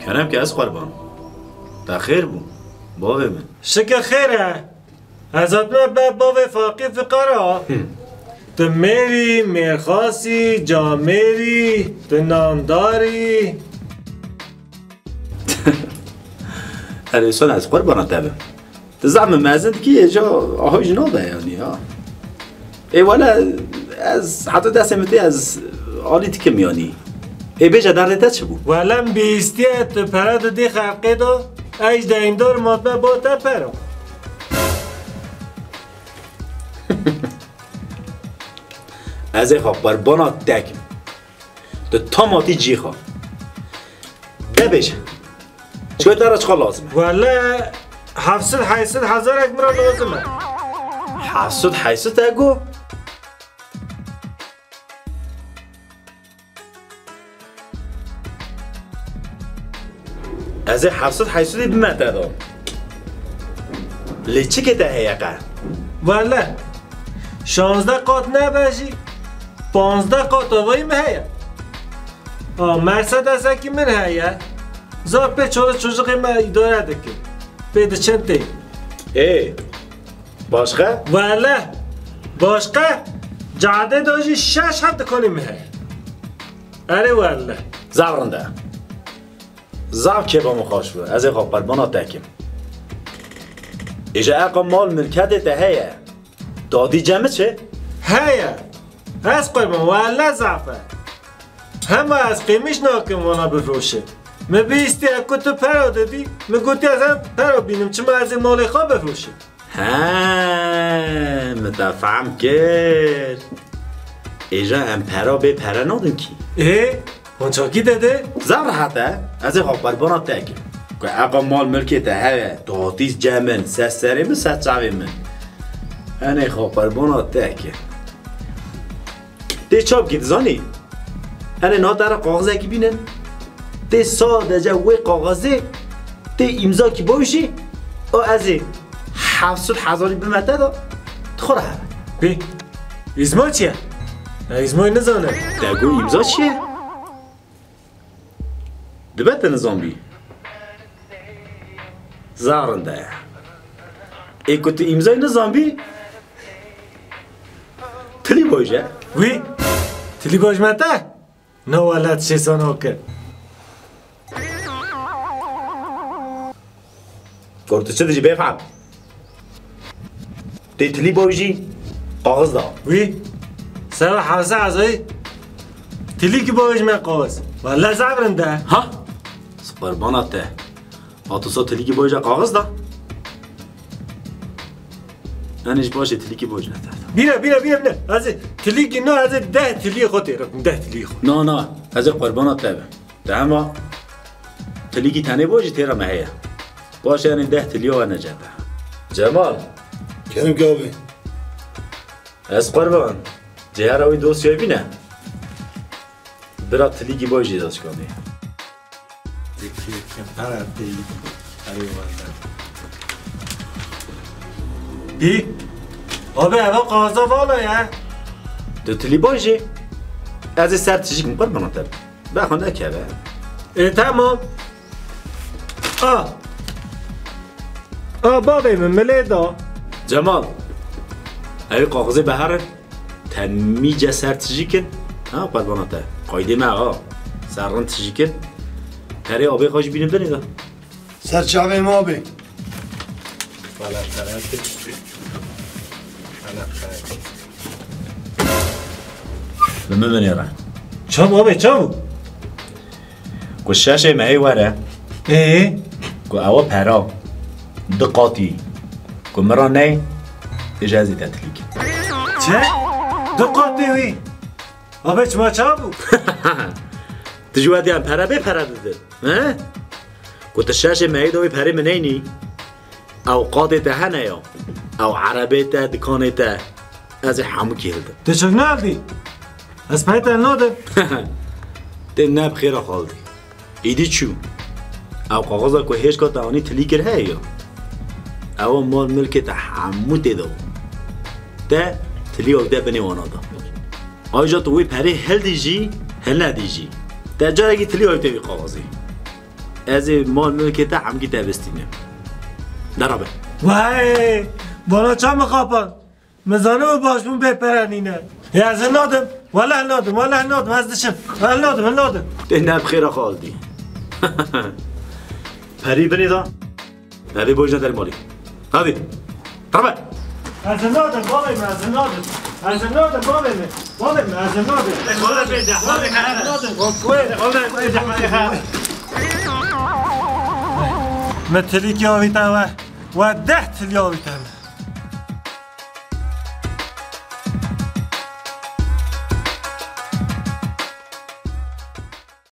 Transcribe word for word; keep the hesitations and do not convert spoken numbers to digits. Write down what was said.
Kerem ke ez qurban. Te xêr bû, bavê min. Şike xêr e. Ez hatime ber bavê feqîr fiqara. Hı. Tu mêrî, mêrxasî, camêrî, tu nandarî. Her insan ez qurbana te bim. Tu zehmê mezin dikî, êca aho jî nabe yanî ya. Ê wele ez heta destê min tê ez alî dikim yanî. Ê bêje derdê te çi bû? Wele min bihîstiye tu pere didî xelkê de, ez ji deyndar matme bo te pero. Ez ê xwe qurbana te kim. Tu tam hatî cî xwe. De bêje. Çi te re çiqa lazim e? Wele heft sed heyt sed hezarek min re lazim e. Heft sed heyt sed te got? Ez ê heft sed heyt sed bime te da. Lê çikê te heye qe? Wele, şazdeh qat nebe jî, panzdeh qat avayî min heye. A, Mercedesekî min heye. Zaf pê çolê çocuxê me îdare dike. Pê diçin tê. Ê, başqa? Wele, başqa, cadê de jî şeş heft dikanê min heye. Erê wele. Zaf rind e. Zaf kêfa min xweş bû. Ez ê xwe qurbana te kim. Îja eqa mal milketê te heye. Dadî cem çi? Heye. Ez qurban, wele zaf e. Hema ez qêmîş nakim wana bifroşe. Min bihîstiye ku tu pero didî, min gotiye ez ê pero bînim, çima ez ê malê xwe bifroşim. He, min te fehm kir. Îja em pera bê pere nadin kî. Ê, hûn çakî dede? Zaf rehet e. Ez ê xwe qurbana te kim. Ku eqa mal milkê te heye, tu hatî cem min, ser serê min, ser çavê min. Enê xwe qurbana te kim. Tê çap kî dizanî? Enê niha te re kaxizekî bînin. Tê sadece wê kaxizê, tê îmza kî boy jî, o ez ê heft sed hezarî bime te da, tu xwe re here. Pê, îzma çi ye? Ez îzmayê nizanim. Te got îmza çi ye? Dibe te nizanbî. Zaf rind e. Ê ku tu îmzayê nizanbî, tilî boje. Wî, tilî boj me te? Na welat şêsa nake. Kur tu çi dijî bêfem? Tê tilî boy jî kaxiz da. Wî, seba hewse ezayî tilîkî boy ji me kaxiz. Wele zaf rind e. Ha? Qurbana te. Atusa tilîkî boy jî kaxiz da. Enê ji başê tilîkî boy jî ne te. Bîne, bîne, bîne, bîne. Ez ê tilîkî na, ez ê deh tilî xwe têre kim, deh tilî xwe. Na, na. Ez ê qurbana te be. Te hema tilîkî tenê bo jî têra me heye. Baş e, yanî deh tilî we necebe. Cemal. Kerim ki abi. Ez qurban. Ceyara wî dosyayê bîne. Bira tilîkî bo jî da çikanê. Peki, kim para tê? Arê wanda. Bî? Abi, eva qaza vala ya. Tu tilî bo jî. Ez ê ser tijîk min qurbana te. Bexwe nekeve. E, tamam. A. A, bavê min, milê da. Cemal. Ew kaxizê beherin. Temîce ser tijîkin. Ha, qurbana te. Qaydê me, ha. Ser rind tijîkin. Perê abê xwe jî bînin binê de. Ser çavê me abê. Wala, wala. Wala, wala. Bi min binêre. Çav abe, çav. Ku şeşê mehê were. Ê? Ku ewa pera. Du qatî. Ku min ra ney, ê ji ez ê te tilîk. Çi? Du qatî wî? Abe, çima çav bû? Tu ji we diyan pere bê pere didin. He? Ku tu şeşê mehê de wê perê min neynî. Ew qadê te hene ya. Ew erebê te, dikanê te. Ez ê hemû kî hildim. Tu çik nehildî? Ez pey te nadim. Tê ne bi xêra xaldî. Îdî çû. Ew kaxaza ku hêşka te anî tilî kir heye ya. Ewa mal milkê te hemû tê de bû. Te tilî ew de binê wana da. Ayrıca tu wê perê hildî jî, hilnedî jî. Te carekî tilî ew tê wî kaxazî. Ez ê mal milkê te hemkî te bistînim. Derabe. Wey! Bana çawa mixapan? Min zanibû baş bûn bê pere nîne. Ya ez nadim. Weleh nadim, weleh nadim, ez diçim. Ez nadim, ez nadim. Tê ne bi xêra xaldî. Perî binê da. Perî bojne der malî. Hadi. Tabe. Ez nadim, bavê min, ez nadim. Ez nadim, bavê min. Bavê min, ez nadim. Bavê min, ez nadim. Bavê min, ez nadim. Bavê min, ez nadim. Min tilîkî avîte we. We deh tilî avîte min.